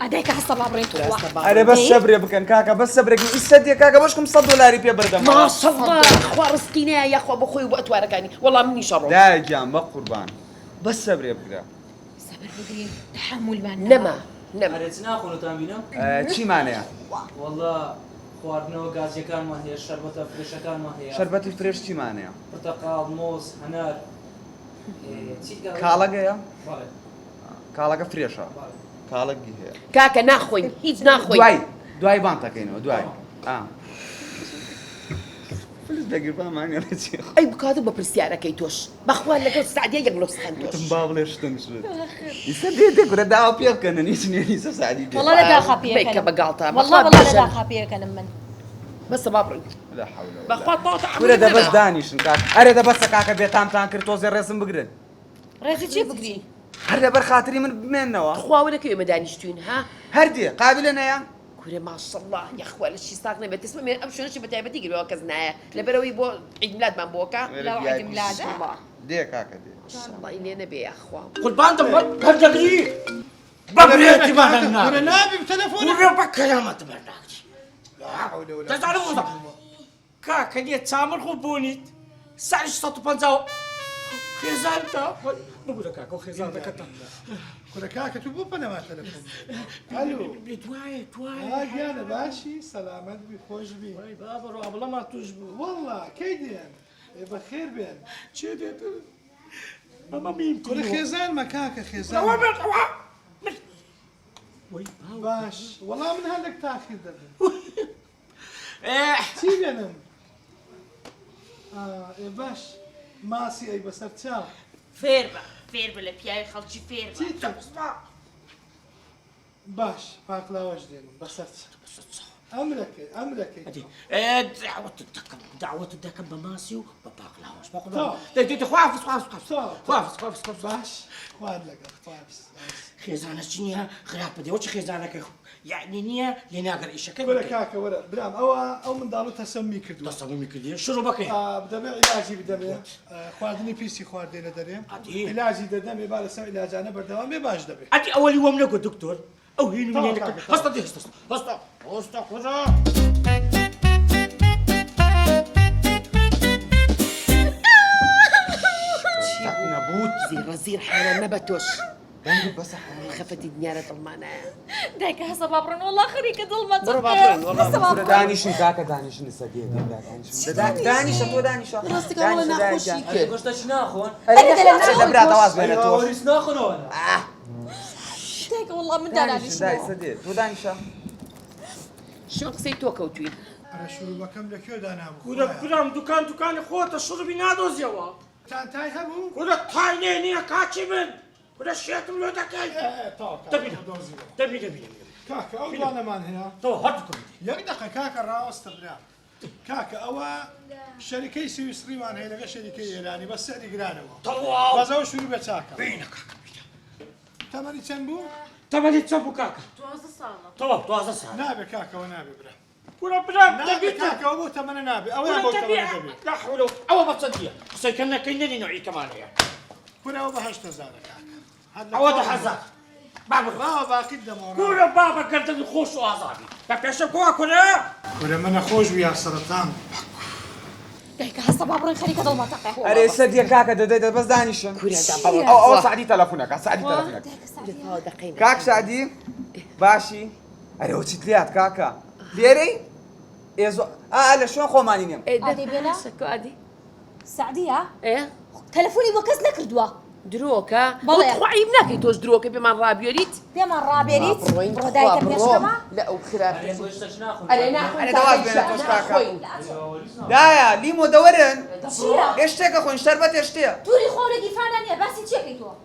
ئەدایکە هەستە با بڕۆین توخوا. ئەرێ بەس سەبرێ بکەن کاکە بەس سەبرێکن ئیسە دێ کاکە بەشکم سە دۆلاری پێ بردەمەوە. ماشەڵڵا خوا ڕزقی نایە یاخوا بۆ خۆی و بۆ ئەتوارەکانی وەڵا منیش ئەڕۆم. دایە گیان بەقوربان بەس سەبرێ بگرە. سەبر بگرین تەحەمولمان نەما نەما. ئەرێ چ ناخۆن و تان بینم؟ چیمان هەیە؟ وەڵا خواردنەوە گازیەکانمان هەیە شەربەتە fresh ەکانمان هەیە. شەربەتی fresh چیمان هەیە؟ پرتەقاڵ، مۆز، هەنار. کاڵەک هەیە؟ کاڵەکە fresh ە کاڵەکی هەیە. کاکە ناخۆین هیچ ناخۆین. دوای دوای بانگ دەکەینەوە دوای ئا فلس لە گیرفانمان نیە چی ئەی بکاتە بە پرسیارەکەی تۆش بەخوا لەگەڵ سەعدیە یەک نوسخەن تۆش. وتم با بڵێ شتم شت ئیسە دێ دێ کورە داوا پێ بکەنن هیچ نییە ئیسە سەعدی دێ. وەڵا لە داخا پێ بەیکە بە گاڵتە وەڵا بەخوا وەڵا لە بێژەن داخا پێکەنم من. بەسە با بڕۆین. لا حول ولا بەخوا تاوتە کورە عەمرم دە بەس نەما. دانیشن کاک ئەرێ دە بەسە کاکە بێتامتان کرد تۆزێ ڕێزم بگرن. ڕێزی چی بگری؟ هەر لەبەر خاتری من بمێنەوە. تخوا وەرە کەی ئێمە دانیشتوین ها؟ هەر دێ قابلە نەیە؟ کورە ماشەڵڵا یاخوا لەشی ساغ نەبێت تسمە مێ ئەم شوێنەشی بە تایبەتی گرەوە کەس نایە لەبەرەوەی بۆ عید میلادمان بۆکە وەرە لاو عید VIP میلادە؟ دێ کاکە دێ. ماشەڵڵای لێ نەبێ یاخوا. قوربان دەم هەر دەگری بە برێتی بە هەر کورە ناگری نابی تەلەفۆن کورە بە کەرامەتم هەر ناگری لا حول ولا دەزانم وەزع کاکە نیە چامرخ و بوونیت سەعری 150 خێزانتە ببورە کاکە و خێزانەکەتە کورە کاکە تو بۆ پەنەما تەلەفۆن ئەلو دوایە دوایە ها گیانە باشی سەلامەت بی خۆش بی وای بابە ڕۆ ئەبڵەمان توش بوو وەڵا کەی دێن ئێ بەخێر بێن چێ دێت ئەمە میم کورە خێزانمە کاکە خێزان ئەوە من ئەوە من وەی باوە باش وەڵا من هەندێک تاخیر دەبم ئێ چی بێنم ئا، ئێ باش ماسی ئەی بەسەر چاو فێر بە فێر بە لە پیاوی خەڵکی فێر بە چی باش پاقلاوەش دێنم بەسەر چاو ئەمرەکەی ئەمرەکەی ئەدی دعوەتت دەکەم دعوەتت دەکەم بە ماسی و بە پاقلاوەش تەواو. دەی دەی خوافز خوافز خوافز تەواو. خوافز خوافز خوافز باش خوار لەگەڵ خوافز خێزانە چی نییە خراپە دێ وەچ خێزانەکە یعنی نییە لێ ناگەر ئیشەکە وەرە کاکە وەرە برام ئەوە ئەو منداڵە تەسەمی کردووە تەسەمی کردی شروع بکەی ئا، دەبێ عیلاجی بدەمێ ئا، خواردنی پیسی خواردێنە دەرێ ئەدی. عیلاجی دەدەمێ با لەسەر عیلاجانە بەردەوام بێ باش دەبێ ئەدی ئەوەلی وەم نەگوت دکتۆر ئەو هین تەواو منێ کاکە، تەواو. هەستە دێ هەستە هەستە هەستە خودا نەبووت زیڕە زیر حیوان نەبە تۆش دەنگت بەسە حەیوان. خەفەتی دنیارە دڵمانایە دایکە هەستە با بڕۆین وەڵا خەریکە دڵمە بڕۆ با بڕۆین، وەڵا هەستە با کورە بڕۆین. دانیشن کاکە دانیشن ئیسە دێ دێ برا دانیشن دانیشە تۆ دانیشە ڕاستەکە وەڵا دانیشە دایە ناخۆشی گیان. کرد گۆشتەش ناخۆن؟ ئەرێ دە برا دەواز بێنە تۆش وەریس ناخۆنەوە دایکە وەڵا من دانیشن دانانیشمەوە. دایە ئیسە دێ تۆ دانیشە شوێن قسەی تۆ کەوتوین ئەرە شروبەکەم لە کوێ دانابوو کورە خوایە؟ برام دوکان دوکانی خۆتە شڕبی نادۆزیەوە تانتای هەبوو کورە تای لێ نییە کاکی من کورە شێتم لۆ دەکەی ئێ، ئێ، تەواو کاکە، دەبینە دۆزیەوە. دەبی دەبی دەبی کاکە ئەو دوانەمان هەیە تەواو هەردووکم بدەی. یەک دەقە کاکە ڕاوەستە برا کاکە ئەوە شەریکەی سویسریمان هەیە لەگە شەریکەی ئێرانی بەس سعری گرانەوە تەواو بەس ئەوە شروع بە چاکە بینە کاکە بینە تەمەنی چەند بوو تەمەنی چەند بوو کاکە 12 ساڵە تەواو 12 ساڵ نابێ کاکەوە نابێ برا کورە برام نابێ دەبیتە کاکەوە بۆ تەمەنە نابێ ئەوەیان کورە بۆ دەبی تەمەنە دەبێ لا حول ئەوە بە چەندیە قسەکە نەکەی نەری نوعی کەمانەیە کورە ئەوە بە 8 هەزارە کاکە هەر لە ئەوە خۆم 10 هەزار بابە باوە باقیت دەمەوە کورە بابە گەردەنی خۆش و ئازادی بە پێشە کۆ کورە کورە منە خۆش بوو یا سەرەتان دایکە هەستە با بڕۆین خەریکە دڵمە تەقێ. ئەرێ ئیسە دێ کاکە دەدەی دە بەس دانیشن کورە دا ئەو ئەو سەعدی تەلەفۆنەکە سەعدی تەلەفۆنەکە دایکە سەعدیە. تەواو دەقەی کاک سەعدی باشی ئەرێ ئەوە چیت لێهات کاکە لێرەی ئێ زۆ ئا لە شوێن خۆمانی نیم ئادەی بێنە. ئادی سەعدیە ئێ تەلەفۆنی بۆ کەس نەکردووە. درۆکە بەڵێ. خوا عیب ناکەی تۆش درۆکە پێمان ڕابێریت پێمان ڕابێریت بڕۆین بڕۆ خوا دایکە بڕۆ پێشکەمە لە ئەو خراپ ئەرێ گۆشتەش ناخۆن؟ ئەرێ ناخۆین ئەرێ دەواز بێنە تۆش کاکە ناخۆین دایە لیمۆ دەوەرن چییە ئێ شتێکە خۆین شەربەتێ شتێ توری خۆ لە گیرفانە نییە باسی چیەکەی تۆ؟